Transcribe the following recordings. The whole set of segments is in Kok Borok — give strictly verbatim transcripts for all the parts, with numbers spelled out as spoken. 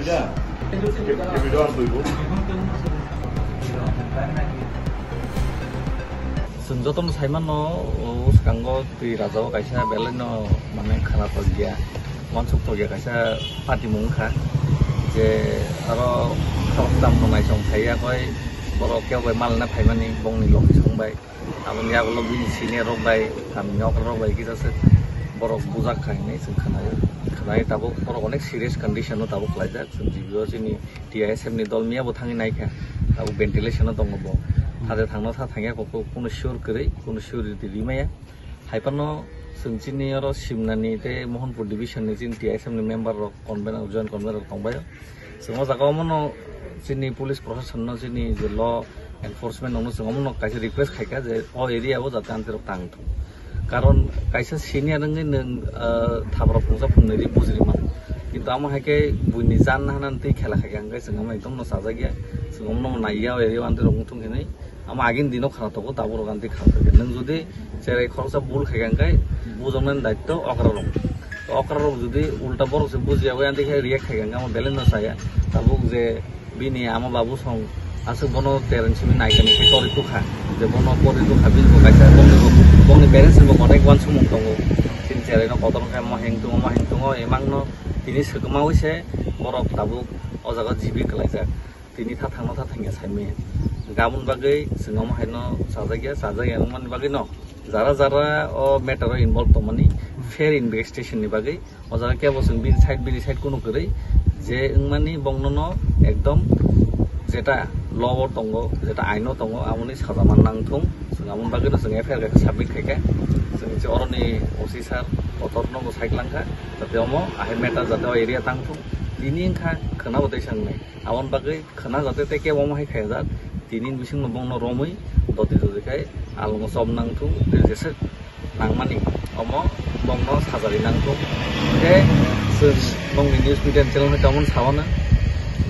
Chwng jotono sai mano, o swkango twi raja o kaisa belai no, mane, khana tokya, uansuk tokya kaisa patimung wngkha, je aro khoroktham no naisong phaiya koi borok kebo bai malna phaimani bongni logi song bai. Aboni yagulo bini senior rok bai, kami ni okra rok bai kisa se borok bujak kha hinwi chwng khwnaio. Khwnai tabuk borok onek serious condition o tabuk khlaijak. Chwng G B o chini T I S F ni dol miya bo thangwi naikha. Tabuk ventilation o tongo bo. Thade thangno tha thangya kok kunu sure kwrwi, kunu sure rwdi rimaya. Hai phano chwng chini oro Simnani tei Mohanpur division ni chini T I S F ni member rok, convener, joint convener rok tongbaio. Chwng o jaga o mano chini police proshashan no, chini je law enforcement rok no chwng omono kaisa request khaikha je o area o jate amtwi rok tang thung. Karon kaisa senior wngwi nwng, ah, thabra phungsa phungnwi ri bujiri mano. Kintu amo hai khe buini jan hanani twi khela khaikha, hwnkhe chwng omo ekdom no chajakya. Chwng omono naiya o area o amtwi rok wng thung hinwi. Amo agini dino khana tongo, tabuk rok amtwi khana tongo. Nwng jodi cherai khoroksa bul khaikha hwnkhe bujoknani daitto okra rok. Okra rok jodi ulta borok se bujiya bai amtwi khe react khaikha hwnkhe amo belai no chaya. Tabuk je bini ama babu song aswk bono tereng simi naikani khe tori tukha. Je bono pori tukha bini bo kaisa bongni bo, bongni parents ni bo onek uansukmung tongo. Chini cherai no kotor khe mo heng tongo, mo heng tongo, emang no tini swkma wi se borok tabuk o jaga jibi kwlaijak. Tini tha thangno tha thangya saimaya. Gabon bagwi chwng omo haino chajakya, chajakya wngmani bagwi no jara jara o matter o involve tongmani fair investigation ni bagwi o jaga kebo chwng bini side, bini side kunu kwrwi je wngmani bongno no ekdom jeta law o tongo, jeta aino tongo, amoni saja man nang thung. Chwng amoni bagwi no chwng F I R kaisa submit khaikha. Chwng je oroni O C sir kotor no bo sai klangkha, jate omo ahai matter jate o area tang thung. Tini wngkha khwna bo tei sangnai. Aboni bagwi khwna jate tei kebo omo hai khaijak, tini bisingno bongno romwi doti doti khai alongo chop nang thung, tei jeswk nangmani omo bongno sajari nang thung. Tei chwng bongni news media ni channel hai tongmani sawana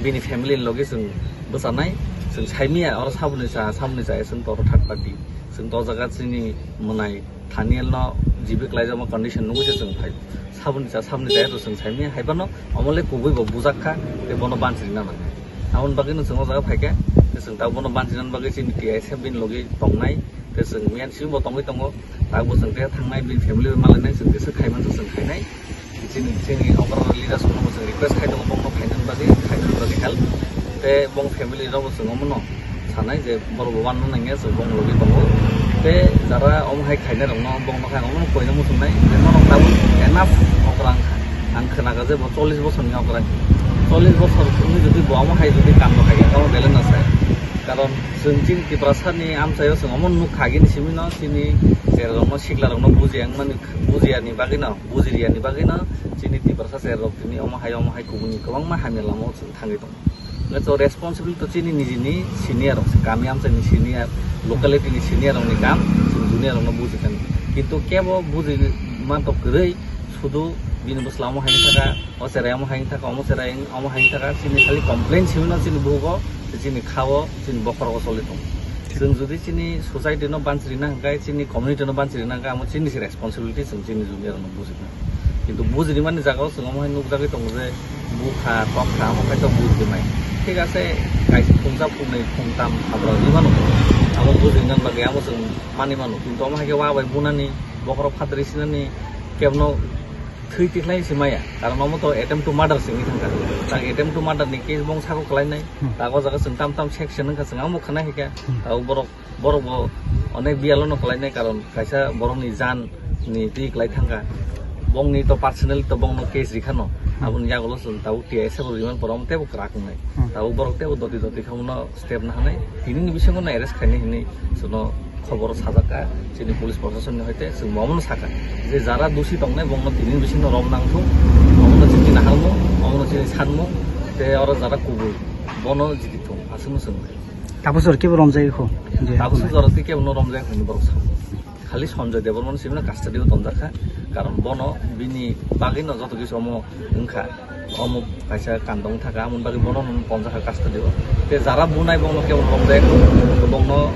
bini family ni logi chwng bwchanai, chwng saimaya oro saboni cha, saboni cha chwng toro third party, chwng to jaga chini mwnai Thaniel no jibi kwlaijakma condition nugwi se chwng phai. Saboni cha, saboni cha to chwng saimaya, hai phano omo le kubui bo bujak kha, tei bono banchirina nang. Aboni bagwi no chwng o jaga phaikha, tei chwng tabuk bono banchirina bagwi chini T I S F bini logi tongnai, tei chwng miyan simi bo tongwi tongo, tabuk bo chwng tei thangnai bini family bai malainai, chwng jeswk khai manjak chwng khainai. Chini, chini okra leaders rokno chwng request khai tongo, bongno khainani bagwi, khainani bagwi help. Tei bong family rokbo chwng omono sanai je borok bo wanna nangya, chwng bong logi tongo. Tei jara omo hai khainai rokno bongno khai omono koina muchungnai je norok tabuk enough okra wngkha. Ang khwnaga je bo chollish bosorni okra. Chollish bosor wngwi jodi bo omo hai jodi kando khai kha, omo belai no sai. Karon chwng chini Tiprasani amchaio chwng omo nukha agini simino chini cherai rokno sikla rokno bujiya wngmani, bujiyani bagwino. Bujiriyani bagwino chini Tiprasa cherrok tini omo hai omo hai kubuni kwbangma hamya lamao chwng thangwi tongo. Hwnkhe to responsible to chini nijini senior rok se, kami amchaini senior, locality ni senior rokni kam chwng junior rokno bujikha. Kintu kebo buji mantok kwrwi, sudu bini bwsla omo hai thaka, o cherai omo hai thaka, omo cherai omo hai thaka, chini khali complain simino chini bugo, chini khao, chini bokhorogo choli tongo. Chwng jodi chini society no banchirina hwnkhe, chini community no banchirina hwnkhe, amo chini se responsibility, chwng chini junior rokno bujikha. Kintu bujini mani jagao chwng omo hai nukjagwi tongo je bukha, tokha, amo kaitor bujinai. Thik ase, kaisa phungsa phungnwi phungtam habra rwi mano, amo bujinani bagwi amo chwng mani mano. Kintu omo hai khe wa bai bunani, bokhorok phatri sinani, kebno thwi tikhlai se maya. Karon omo to attempt to murder se wngwi thangkha. Tak attempt to murder ni case bong sako kwlainai. Hmm. Tak o jaga chwng tam tam section wngkha, chwng amo khwna hai kha. Hmm. Tak o borok Borok bo onek biyalo no kwlainai, karon kaisa borokni jan ni twi kwlai thangkha. Bongni to personally to bongno case rikha no. Hmm. Aboni yagulo chwng tabuk T I S F remand pora omo teibo kwrak wngnai. Hmm. Tabuk borok teibo doti doti kha uno step nahanai. Tini ni bisingo no arrest khainai hinwi chwngno khobor sajakha. Chini police proshasonni hoite chwng bo omono sakha je jara dusi tongnai bongno tini ni bisingo rom nangthung. Omono chini naharmung, omono chini sanmung, tei oro jara kubui bono jigithung aswkno chwng. Tabuk jora kebo romjagwi kho? Je Tabuk hakhe jora tei kebo no romjak hinwi borok sao. Khali Sanjay Debbarma no simi no custody o tonjak kha. Karon bono bini bagwi no joto kisu omo wngkha. Omo kaisa kandong thaka, amoni bagwi bono no tonjak kha custody o. Tei jara bunai bono kebo no romjak, bono